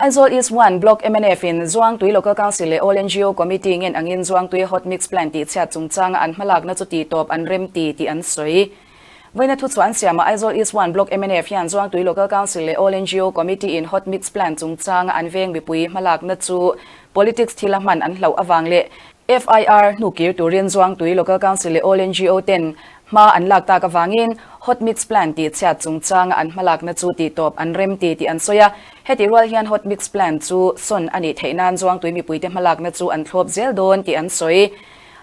Aizawl East 1 Block mnf in Zuangtui Local Council leh All NGO Committee ngen angin Zuangtui Hot Mix Plant tihchhiat chungchanga an hmalakna chu titawp an rem ti tih an sawi. Vawiina thuchhuah an siamah Aizawl East 1 Block mnf hian Zuangtui Local Council leh All NGO Committee in Hot Mix Plant chungchanga an veng mipui hmalakna chu politics thila hman an hlauh avang leh FIR hnukir turin Zuangtui Local Council leh All NGO ten hma an lak tak avangin Hot Mix Plant tihchhiat chungchanga an hmalakna chu tihtawp an rem ti tih an sawi a. Heti rual hian Hot Mix Plant chu sawn a nih theih nan Zuangtui mipuite hmalakna chu an thlawp zel dawn tih an sawi.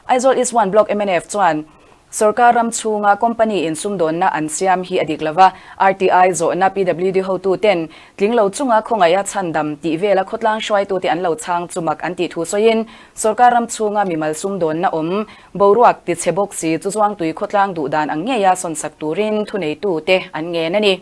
Aizawl East 1 Block mnf chuan Sorkar ram chhunga company in sumdawnna an siam hi a dik lova, RTI zawhna PWD hotuten tling lo chunga khawngaiha chhandam tih vela khawtlang hruaitute an lo chhang chu mak an tih thu sawiin sorkar ram chhunga mimal sumdawnna awm boruak tichhe bawk si chu Zuangtui khawtlang duhdan ang ngeia sawnsak turin thuneitute an ngen a ni.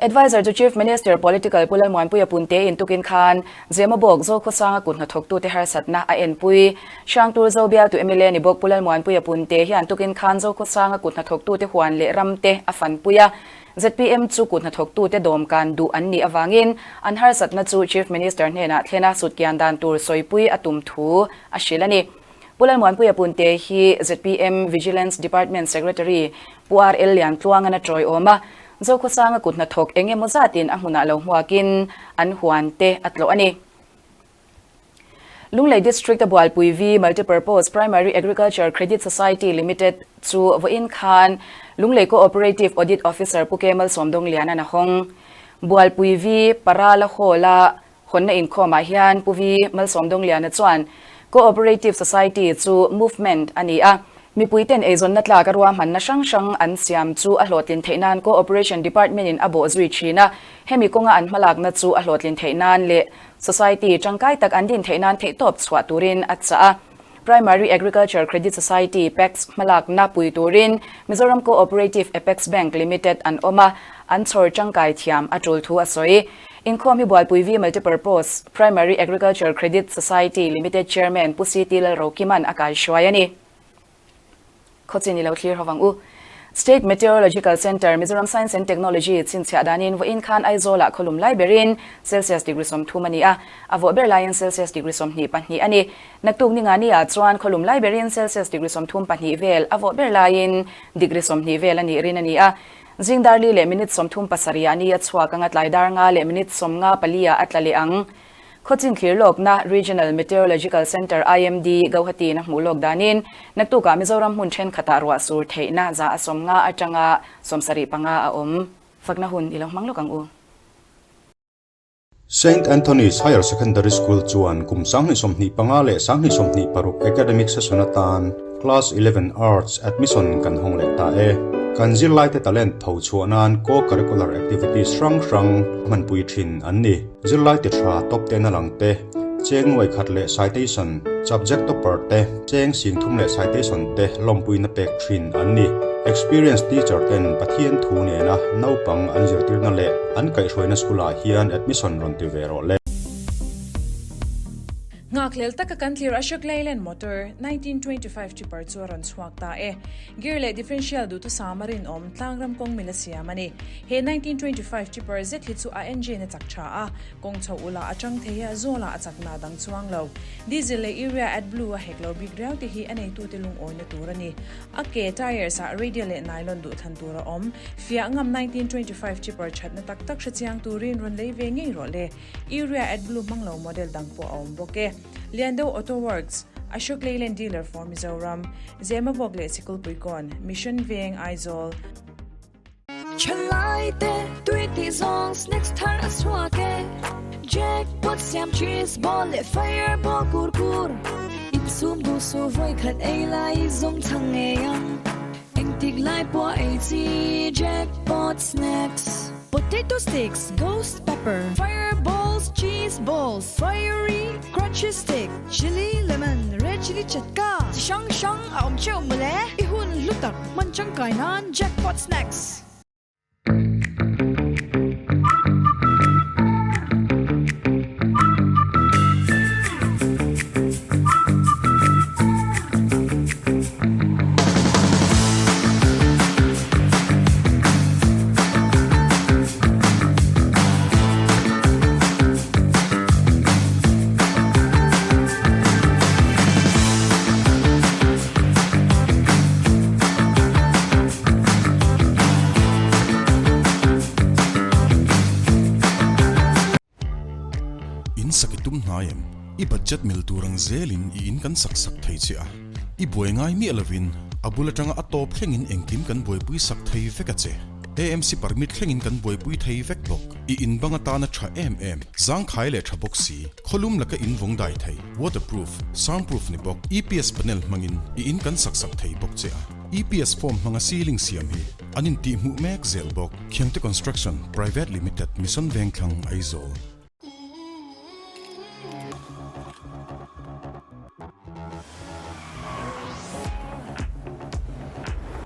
Adviser chu Chief Minister Political Pu Lalmuanpuia Punte in tukin khan Zemabawk Zokhawsanga kut hnathawktute harsatna a enpui. Hrangtur Zo bialtu mla ni bawk Pu Lalmuanpuia Punte hian tukin khan Zokhawsanga kut hnathawktute huan leh ramte a fanpui a. Zpm chu kut hnathawktute dawmkan duh an nih avangin an harsatna chu Chief Minister hnenah thlena sutkian dan tur sawipui a tum thu a hrilh a ni. Pu Lalmuanpuia Punte hi zpm Vigilance Department Secretary Pu RL Liantluangan a tawiawm a, Zokhawsanga kut hnathawk eng emaw zatin a hmunah lo hmuakin an huan te a tlawh a ni. Lunglei District a Bualpui V Multipurpose Primary Agriculture Credit Society Limited chu vawiin khan Lunglei Co-operative Audit Officer Pu Kemal Sawmdawngliana'n a hawng. Bualpui V Parala Hall-a Hawnna inkhawmah hian Pu Vi Malsawmdawngliana chuan Co-operative Society chu movement a ni a, mipuiten eizawnna tlak a ruahmanna hrang hrang an siam chu a hlawhtlin theih nan Co-operation Department-in a bawh zui thin a, hemi kawnga an hmalakna chu a hlawhtlin theih nan leh Society tangkai tak an din theih nan theihtawp chhuah turin a chah a. Primary Agriculture Credit Society, PACS, hmalakna pui turin Mizoram Co-operative Apex Bank Limited an awm a, an chhawr tangkai thiam a tul thu a sawi. Inkhawm hi Bualpui V Multipurpose Primary Agriculture Credit Society Limited Chairman Pu CT Lalrokiman a kaihruai a ni. Khawchin i lo thlir ho vang u. State Meteorological Centre, Mizoram Science and Technology chhinchhiah danin vawiin khan Aizawlah khawlum lai berin Celsius degree 30 a ni a, a vawh ber laiin Celsius degree 22 a ni. Naktuk ni ngani ah chuan khawlum lai berin Celsius degree 32 vel a vawh ber laiin degree 20 vel a nih rin a ni a. Zing dar li leh minute 37 ah ni a chhuak anga tlai dar nga leh minute 54 ah a tla leh ang. Khawchin thlir lawkna Regional Meteorological Centre, IMD, Gauhati-in a hmuh lawk danin naktukah Mizoram hmun thenkhatah ruah sur theihna za a 50 atanga 75 a awm. Fakna hun i lo hmang lawk ang u. Saint Anthony's Higher Secondary School chuan kum 2025 leh 2026 academic session atan. Class 11 Arts admission kan hawng leh ta e. Kan zirlaite talent tho chhuah nan co-curricular activities hrang hrang hmanpui thin an ni. Zirlaite tha top ten a lang te, cheng nuai khat leh citation, subject topper te, cheng sing thum leh citation te lawmpuina pek thin an ni. Experienced teacher ten Pathian thu nena naupang an zirtirna leh an kaihhruaina school ah hian admission rawn ti ve rawh le. Nghakhlel taka kan thlir Ashok Leyland motor 1925 tipper chu a rawn chhuak ta e. Gear leh differential duhthusam a rinawm tlangram kawng mila siam a ni. He 1925 tipper zet hi chu a engine a chak tha a, kawng chho ula a tang thei a, zawlah a chakna a dang chuang lo. Diesel leh urea AdBlue a hek lo bik riau te hi a neitute lungawina tur a ni. A ke, tyres, ah radial leh nylon duhthlan tur a awm. Fiah ngam 1925 tipper thatna tak tak hrechiang turin rawn lei ve ngei rawh le. Urea AdBlue hmang lo model dang pawh a awm bawk e. Liando Auto Works, Ashok Leyland dealer for Mizoram, Zemabawk leh Sikulpuikawn, Mission Veng, Aizawl. Thalai te tui tih zawng snacks thar a chhuak e. Jackpot siam cheese ball leh fireball kur kur. Insum duh su vawi khat ei lai zawng chhang ngei ang. Engtik lai pawh ei chi Jackpot snacks. Potato sticks, ghost pepper, fireballs, cheese balls, fiery crunchy stick, chilli lemon, red chilli chatka, chi hrang hrang a awm theuh mawle. I hun hlu tak hman tangkai nan Jackpot Snacks. In sak i tum hnai em? I budget mil tur ang zelin i in kan sak sak thei che a. I buai ngai miah lovin a bul atanga a tawp thlengin engkim kan buaipui sak thei vek a che. AMC permit thlengin kan buaipui thei vek bawk. I in bang atana tha em em, zangkhai leh tha bawk si, khawlum laka in vawng dai thei, waterproof, soundproof ni bawk, EPS panel hmangin i in kan sak sak thei bawk che a. EPS foam hmanga ceiling siam hi an intihhmuh mek zel bawk. Khiangte Construction Private Limited, Mission Vengthlang, Aizawl.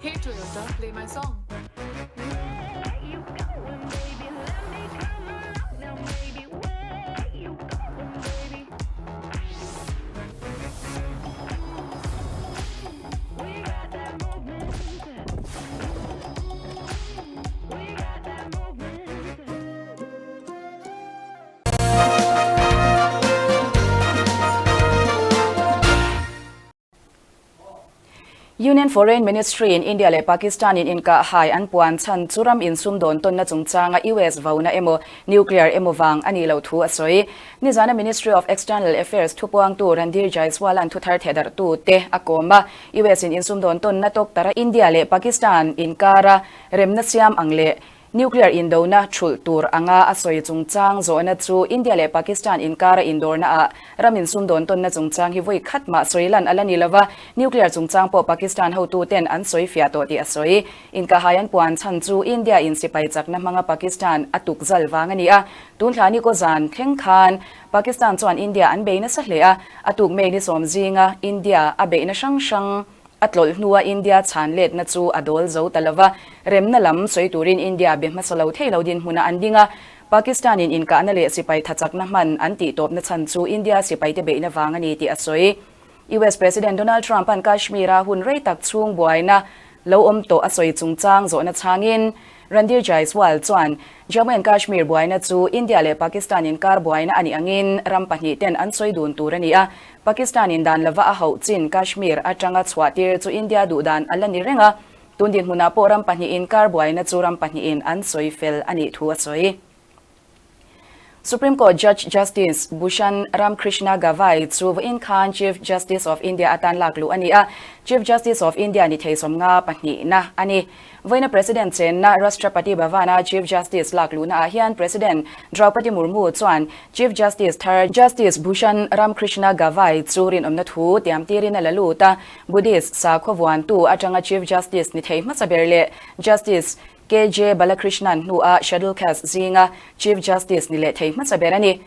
Hey Toyota, play my song. Union Foreign Ministry in India leh Pakistan in inkah hai an puan chhan chu ram insumdawn tawnna chungchanga US vona emaw nuclear emaw vang a nih loh thu a sawi. Nizana Ministry of External Affairs thupuangtu Randhir Jaiswal an thuthar thehdarhtu te a kawm a, US in insumdawn tawnna tawktara India leh Pakistan inkara remna siam ang leh Nuclear indona thulh tur anga a sawi chungchang zawhna chu India leh Pakistan inkara indawrna ah ram insumdawn tawnna chungchang hi vawi khat mah sawi lan a la ni lova, nuclear chungchang pawh Pakistan hotu ten an sawi fiah tawh tih a sawi. Inkahai an puan chhan chu India in sipai chakna hmanga Pakistan a tuk zal vang a ni a, tunthla ni kaw zan thleng khan Pakistan chuan India an bei nasa hle a, a tuk May ni sawm zinga India a beihna hrang hrang A tlawlh hnua India chhan letna chu a dawl zo ta lova, remna lam sawi turin India be hmasa lo thei lo dinhmunah an ding a. Pakistan-in inkahna leh sipai thachakna hman an tih tawpna chhan chu India sipaite beihna vang a ni tih a sawi. US President Donald Trump-a'n Kashmir-a hun rei tak chhung buaina lo awm tawh a sawi chungchang zawhna chhangin Randhir Jaiswal chuan Jammu and Kashmir buaina chu India leh Pakistan inkar buaina a nih angin ram pahnih ten an sawi dun tur a ni a, Pakistan in dan lova a hauh chin Kashmir atanga chhuahtir chu India duh dan a la ni reng a, tun dinhmunah pawh ram pahnih inkar buaina chu ram pahnihin an sawi fel a nih thu a sawi. Supreme Court Judge Justice Bhushan Ramkrishna Gavai chu vawiin khan Chief Justice of India atan lak luh a ni a. Chief Justice of India ni thei 50 pahnihna a ni. Vawiina President chenna Rashtrapati Bhavan-a Chief Justice lak luhna ah hian President Draupadi Murmu chuan Chief Justice thar Justice Bhushan Ramkrishna Gavai chu rinawmna thu tiam tirin a la lut a, Buddhist sakhaw vuantu atanga Chief Justice ni thei hmasa ber leh Justice KJ Balakrishnan hnua Schedule Caste zinga Chief Justice ni leh thei hmasa ber a ni.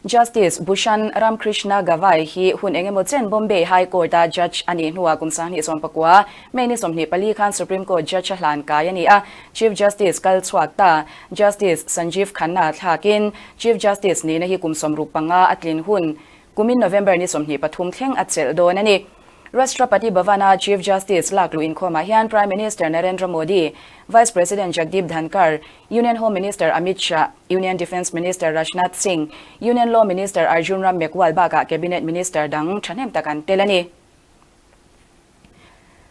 Justice Bhushan Ramkrishna Gavai hi hun engemaw chen Bombay High Court-a judge a nih hnuah kum 2019 May ni 24 khan Supreme Court judge a hlan kai a ni a, Chief Justice kal chhuak ta Justice Sanjiv Khanna thlakin Chief Justice nihna hi kum 65 a tlin hun kumin November ni 23 thleng a chelh dawn a ni. Rashtrapati Bhavan-a Chief Justice lak luh inkhawmah hian Prime Minister Narendra Modi, Vice President Jagdeep Dhankhar, Union Home Minister Amit Shah, Union Defence Minister Rajnath Singh, Union Law Minister Arjun Ram Meghwal bakah Cabinet Minister dang thahnem tak an tel a ni.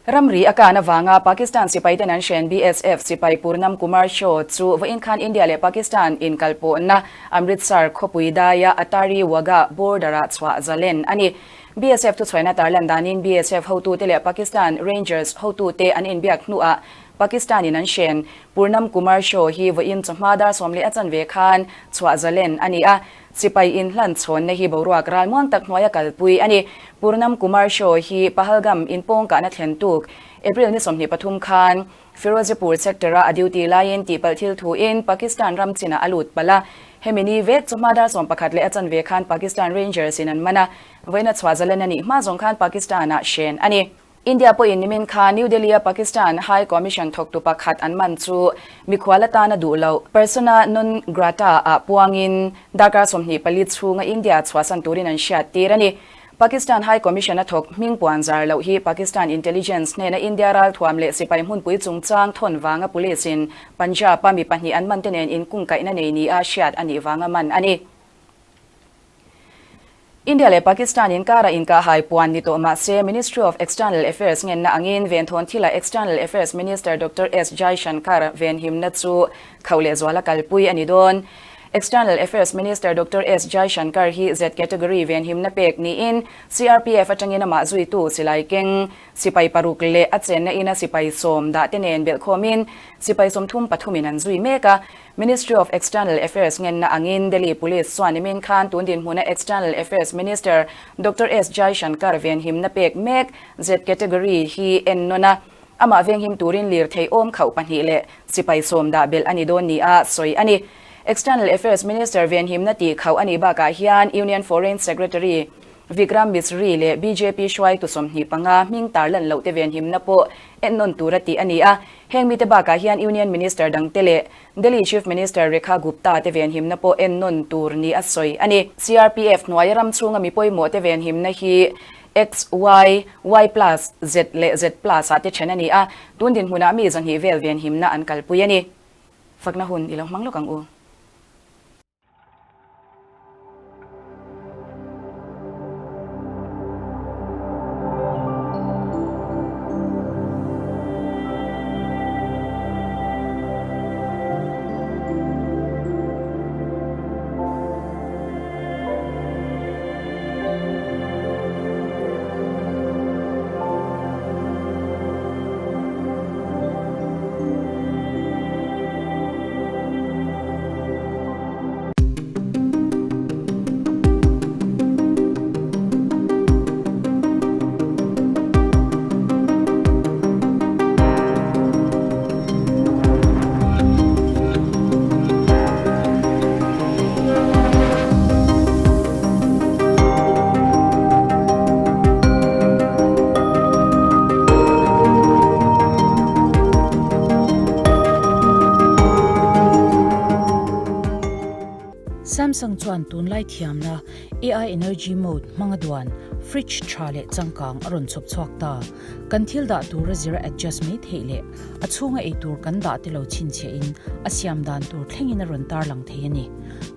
Ramri a kan avanga Pakistan sipaiten an hren BSF sipai Purnam Kumar Shaw chu vawiin khan India leh Pakistan inkalpawhna Amritsar khawpui daia Attari Wagah border-ah chhuah zalen a ni. BSF thuchhuaina tarlan danin BSF hotute leh Pakistan Rangers hotute an inbiak hnuah Pakistan-in an hren Purnam Kumar Shaw hi vawiin chawhma dar sawm leh a chanve khan chhuah zalen a ni a, sipai inhlan chhawnna hi boruak ralmuang tak hnuaia kalpui a ni. Purnam Kumar Shaw hi Pahalgam inpawngkahna thlen tuk April ni 23 khan Firozepur sector-a a duty laiin tihpalh thil thuin Pakistan ram chinah a lut palh a, hemi ni vek chawhma dar 11 leh a chanve khan Pakistan Rangers-in an man a, vawiina chhuah zalen a nih hma zawng khan Pakistan-ah hren a ni. India pawhin nimin kha New Delhi-a Pakistan High Commission thawktu pakhat an man chu mikhual atana duh loh persona non grata-ah puangin darkar 24 chhunga India chhuahsan turin an hriat tir a ni. Pakistan High Commission a thawk hming puan zar loh hi Pakistan Intelligence hnena India ralthuam leh sipai hmunpui chungchang thawn vanga police-in Punjab-a mi pahnih an man te nen inkungkaihna nei nia hriat a nih vanga man a ni. India leh Pakistan inkara inkahhai puan ni tawh mah se Ministry of External Affairs ngenna angin venthawn thila External Affairs Minister Doctor S Jaishankar venhimna chu khauh leh zuala kalpui a ni dawn. External Affairs Minister Doctor S Jaishankar hi Z category venhimna pek niin CRPF atangin amah zuitu silai keng sipai paruk leh a chenna ina sipai sawm dah te nen belhkhawmin sipai sawmthum pathumin an zui mek a. Ministry of External Affairs ngenna angin Delhi Police chuan nimin khan tun dinhmuna External Affairs Minister Doctor S Jaishankar venhimna pek mek Z category hi en nawn a, amah venghim turin lirthei awm khauh pahnih leh sipai sawm dah belh a ni dawn nia sawi a ni. External Affairs Minister venhimna tih khauh a nih bakah hian Union Foreign Secretary Vikram Misri leh bjp hruaitu 25 hming tarlan loh te venhimna pawh ennawn tura tih a ni a. Heng mite bakah hian Union Minister dangte leh Delhi Chief Minister Rekha Gupta te venhimna pawh ennawn tur ni a sawi a ni. CRPF hnuaia ram chhunga mi pawimawh te venhimna hi X, Y, Y plus, Z leh Z plus ah te then a ni a, tun dinhmunah mi 200 vel venhimna an kalpui a ni. Fakna hun i lo hmang lawk ang u. Samsung chuan tunlai thiamna AI Energy Mode hmanga duan fridge tha leh changkang a rawn chhawp chhuak ta. Kan thil dah tura zira adjust mai theih leh a chhunga ei tur kan dah te lo chhinchhiahin a siam dan tur thlengin a rawn tarlang thei a ni.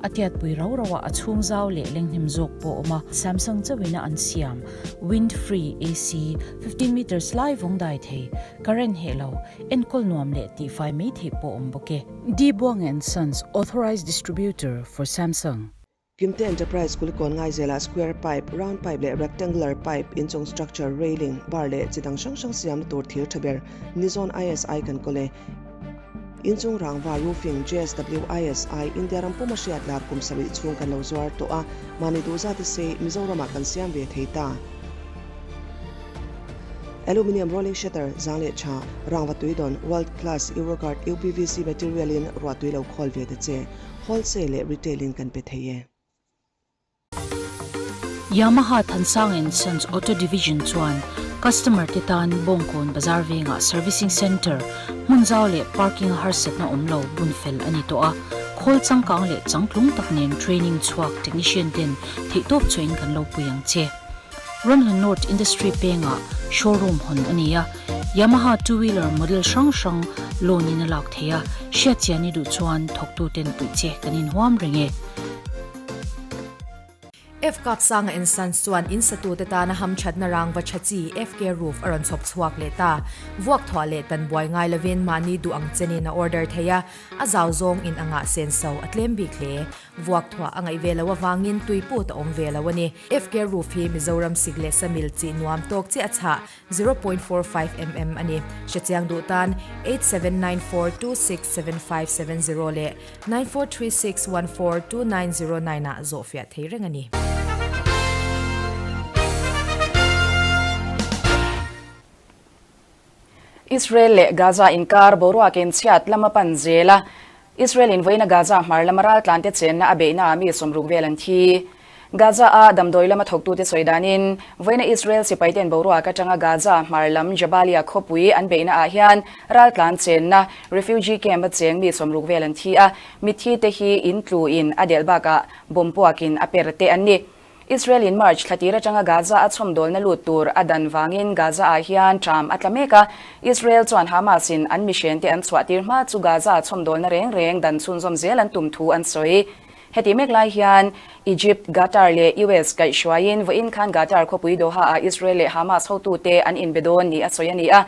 A tiatpui rau rauah a chhung zau leh lenghnem zawk pawh a awm a, Samsung chauhin a an siam Wind Free AC 15 meters lai vawng dai thei, current heh lo, enkawl nuam leh tihfai mai theih pawh a awm bawk e. Di Buang and Sons Authorized Distributor for Samsung. Kimte Enterprise Kulikawn Ngaizelah square pipe, round pipe leh rectangular pipe, inchung structure, railing, bar leh chi dang hrang hrang siamna tur thir tha ber Nizawn ISI kan kawl e. Inchung rangva, roofing, JSW ISI, India ram puma hriat lar kum sarih chhung kan lo zuar tawh a, mahni duhzate sei Mizoramah kan siam ve thei ta. Aluminium rolling shutter, zang leh tha, rangva tuidawn, world class Euroguard UPVC material in ruahtui lo khawl ve ta che. Wholesale leh retail in kan pe thei e. Yamaha Thansang and Sons Auto Division chuan customer te tan Bawngkawn Bazar vengah Servicing Centre, hmun zau leh parking a harsatna awm lo bun fel a ni tawh a, khawl changkang leh changtlung tak nen training chhuak technician ten theihtawp chhuahin kan lo pui ang che. Ramhlun North Industry pengah showroom hawn a ni a, Yamaha two-wheeler model hrang hrang loan in a lak theih a, hriatchian i duh chuan thawktuten puih che kan inhuam reng e. FCAP sanga ensan chuan in satute tana hamthatna rangva tha chi FK Roof a rawn chhawp chhuak leh ta. Vuak thuah leh tan buai ngai lovin mahni duh ang chenin a order thei a, a zau zawng in anga senso a tlem bik hle. Vuak thuah a ngaih ve loh avangin tui put a awm ve lo a ni. FK Roof hi Mizoram sik leh samil chi nuam tawk chiah a chhah, 0.45 mm a ni. Hrechiang duh tan 8794267570 leh 9436142909 ah zawhfiah thei reng a ni. Israel leh Gaza inkar boruakin chhiat lam a pan zel a, Israel in vawiina Gaza hmar lama raltlante chenna a beihnaah mi sawmruk vel an thi. Gaza-a damdawi lama thawktute sawi danin, vawiina Israel sipaiten boruak atanga Gaza hmar lam Jabalia khawpui an beihnaah hian raltlan chenna refugee camp a cheng mi sawmruk vel an thi a, mitthi te hi in tluin a delh bakah bomb puakin a per te an ni. Israel in March thla tir atanga Gaza a chhawmdawlna lut tur a dan vangin Gaza ah hian ṭam a tla mek a, Israel chuan Hamas in an mihrente an chhuah tir hma chu Gaza a chhawmdawlna reng reng dan chhunzawm zel an tum thu an sawi. Heti mek lai hian Egypt, Qatar leh US kaihhruaiin vawiin khan Qatar khawpui Doha ah Israel leh Hamas hotute an inbe dawn ni a sawi a ni a,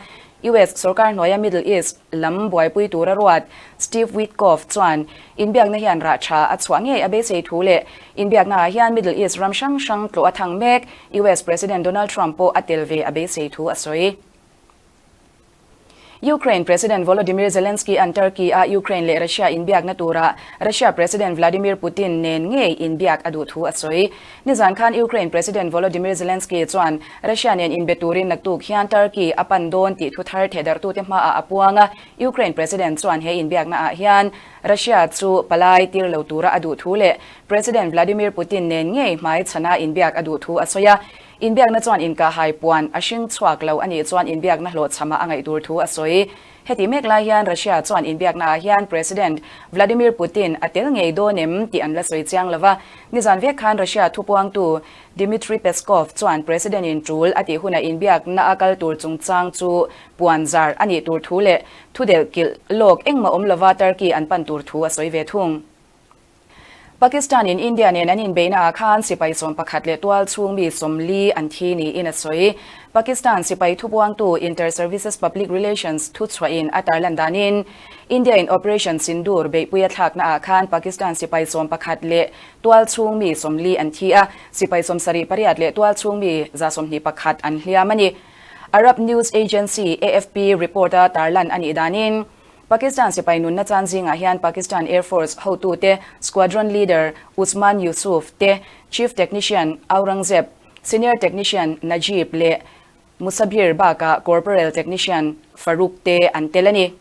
US sorkar hnuaia Middle East lam buaipui tura ruat Steve Witkoff chuan inbiakna hian rah tha a chhuah ngei a beisei thu leh inbiaknaah hian Middle East ram hrang hrang tlawh a thang mek US President Donald Trump pawh a tel ve a beisei thu a sawi. Ukraine President Volodymyr Zelensky an Turkey-a Ukraine leh Russia inbiakna tura Russia President Vladimir Putin nen ngei inbiak a duh thu a sawi. Nizan khan Ukraine President Volodymyr Zelensky chuan Russia nen inbe turin naktuk hian Turkey a pan dawn tih thu thar thehdarhtute hmaah a puang a. Ukraine President chuan he inbiaknaah hian Russia chu palai tir lo tura a duh thu leh President Vladimir Putin nen ngei hmai chhana inbiak a duh thu a sawi a. Inbiakna chuan inkahhai puan a hring chhuak lo a nih chuan inbiakna hlawhchhamah a ngaih tur thu a sawi. Heti mek lai hian Russia chuan inbiaknaah hian President Vladimir Putin a tel ngei dawn em tih an la sawi chiang lo va. Nizan vek khan Russia thupuangtu Dmitry Peskov chuan President-in tul a tih hunah inbiakna a kal tur chungchang chu puan zar a nih tur thu leh thudelh kilh lawk engmah awm lova Turkey an pan tur thu a sawi ve thung. Pakistan in India nen an inbeihna ah khan sipai 11 leh tual chhung mi 40 an thi niin a sawi. Pakistan sipai thubuangtu Inter Services Public Relations thuchhuahin a tarlan danin India in Operation Sindoor beihpui a thlakna ah khan Pakistan sipai 11 leh tual chhung mi 40 an thi a, sipai 78 leh tual chhung mi 121 an hliam a ni. Arab News Agency, AFP, report a tarlan a nih danin Pakistan sipai nunna chan zingah hian Pakistan Air Force hotute Squadron Leader Usman Yusuf te, Chief Technician Aurangzeb, Senior Technician Najib leh Musabir bakah Corporal Technician Farooq te an tel a ni.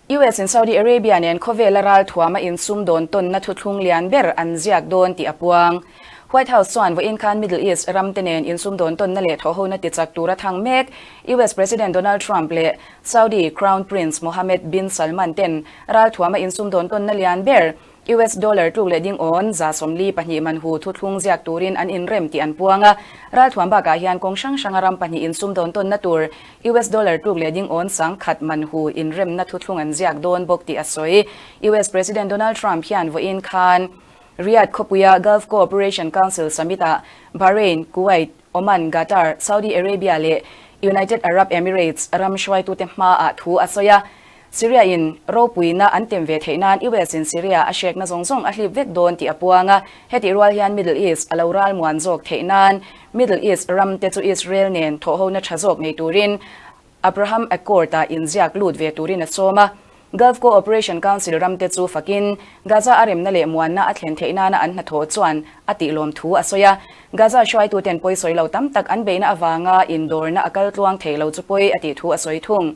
US in Saudi Arabia nen khawvela ral thuama insumdawn tawnna thuthlung lian ber an ziak dawn tih a puang. White House chuan vawiin khan Middle East ramte nen insumdawn tawnna leh thawhhona tichak tura thang mek US President Donald Trump leh Saudi Crown Prince Mohammed bin Salman ten ral thuama insumdawn tawnna lian ber US dollar tluk leh ding awn 42 man hu thuthlung ziak turin an inrem tih an puang a. Ral thuam bakah hian kawng hrang hranga ram pahnih insumdawn tawnna tur US dollar tluk leh ding awn 1000 man hu inremna thuthlung an ziak dawn bawk tih a sawi. US President Donald Trump hian vawiin khan Riyadh khawpuia Gulf Cooperation Council Summit-ah Bahrain, Kuwait, Oman, Qatar, Saudi Arabia leh United Arab Emirates ram hruaitute hmaah thu a sawi a. Syria in ropuina an tem ve theih nan US in Syria a hrekna zawng zawng a hlip vek dawn tih a puang a. Hetih rual hian Middle East a lo ral muan zawk theih nan Middle East ram te chu Israel nen thawhhona tha zawk nei turin Abraham Accord ah inziak lut ve turin a sawm a. Gulf Cooperation Council ram te chu fakin Gaza a remna leh muanna a thlen theih nana an hnathawh chuan a tihlawm thu a sawi a. Gaza hruaituten pawisawi lo tam tak an beihna avanga indawrna a kal tluang thei lo chu pawi a tih thu a sawi thung.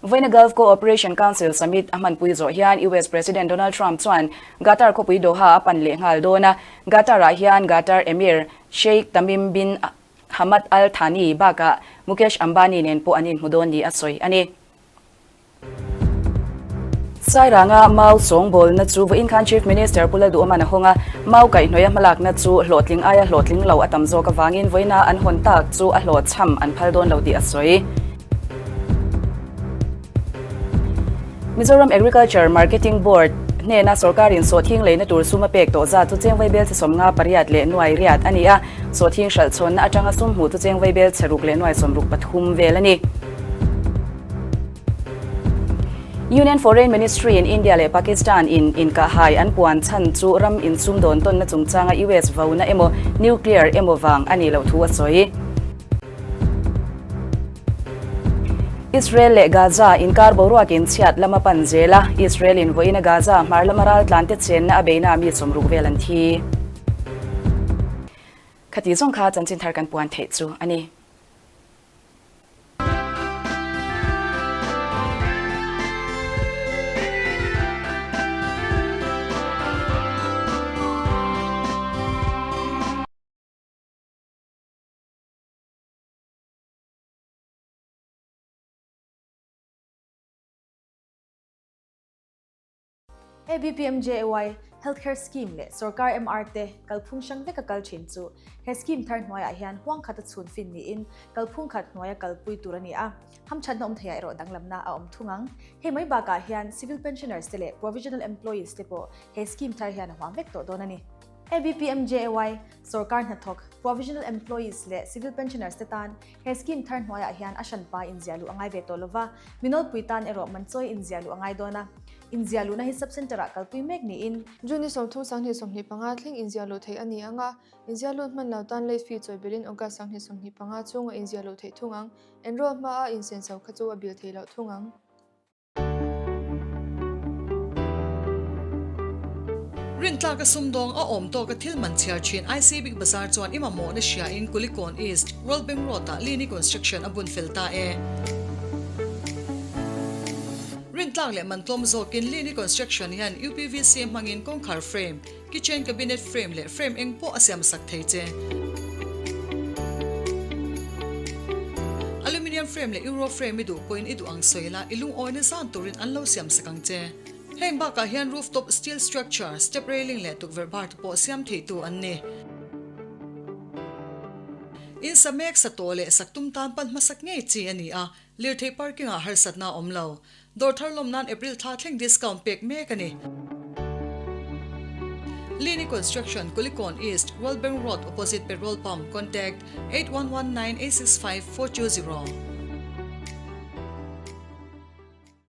Vawiina Gulf Cooperation Council Summit a hmanpui zawh hian US President Donald Trump chuan Qatar khawpui Doha a pan leh nghal dawn a. Qatar-ah hian Qatar Emir Sheikh Tamim bin Hamad Al Thani bakah Mukesh Ambani nen pawh an inhmu dawn ni a sawi a ni. Sairanga mau sawngbawlna chu vawiin khan Chief Minister Pu Lalduhawman a hawng a, mau kaihhnawih a hmalakna chu hlawhtling aia hlawhtling lo a tam zawk avangin vawiina an hawn tak chu a hlawhchham an phal dawn lo tih a sawi. Mizoram Agriculture Marketing Board hnena sorkarin sawhthing leina tur sum a pek tawh zat chu cheng vaibel chhe 50 pariat leh nuai riat a ni a, sawhthing hralh chhawnna atanga sum hmuh chu cheng vaibel chhe ruk leh nuai 63 vel a ni. Union Foreign Ministry in India leh Pakistan in inkahhai an puan chhan chu ram insumdawn tawnna chungchanga US vauna emaw nuclear emaw vang a nih loh thu a sawi. Israel leh Gaza inkar boruakin chhiat lam a pan zel a, Israel in vawiina Gaza hmar lama raltlante chenna a beina mi 60 vel an thi. Khati zawng kha chanchin thar kan puan theih chu a ni. ABPMJAY Healthcare Scheme leh Sorkar MR te kalphung hrang veka kal thin chu he scheme thar hnuaiah hian huang khat a chhun fin niin kalphung khat hnuaia kalpui tur a ni a, hamthatna awm theiah erawh danglamna a awm thung ang. Hei mai bakah hian Civil Pensioners te leh Provisional Employees te pawh he scheme thar hian a huam vek tawh dawn a ni. ABPMJAY, Sorkar hnathawk, Provisional Employees leh Civil Pensioners te tan he scheme thar hnuaiah hian a hranpa inziah luh a ngai ve tawh lova, mi nawlpui tan erawh man chawi inziah luh a ngai dawn a. Inziah luhna hi Sub-Centre ah kalpui mek niin, June ni 30 2025 thleng inziah luh theih a ni ang a, inziah lut hman lo tan late fee chawi belin August 2025 chhunga inziah luh theih thung ang. Enroll hmaa insenso kha chu a bil theih loh thung ang. Rintlaka sumdawng a awm tawka thil man chhiar thin IC Big Bazaar chuan i mamawhna hriain Kulikawn East, World Bank Road-ah Lini Construction a bun fel ta e. Rintlak leh man tlawm zawkin Lini Construction hian UPVC hmangin kawngkhar frame, kitchen cabinet frame leh frame eng pawh a siamsak thei che. Aluminium frame leh Euro frame i duh pawhin i duh ang sawi la, i lungawina zan turin an lo siamsak ang che. Heng bakah hian rooftop steel structure, step railing leh tukverh bar te pawh siam theitu an ni. In sa mek sa tawh leh sak tum tan pan hmasak ngei chi a ni a, lirthei parking ah harsatna a awm lo. Dawr thar lawm nan April thla thleng discount pek mek a ni. Lini Construction, Kulikawn East, World Bank Road opposite Petrol Pump, Contact, 8119865420.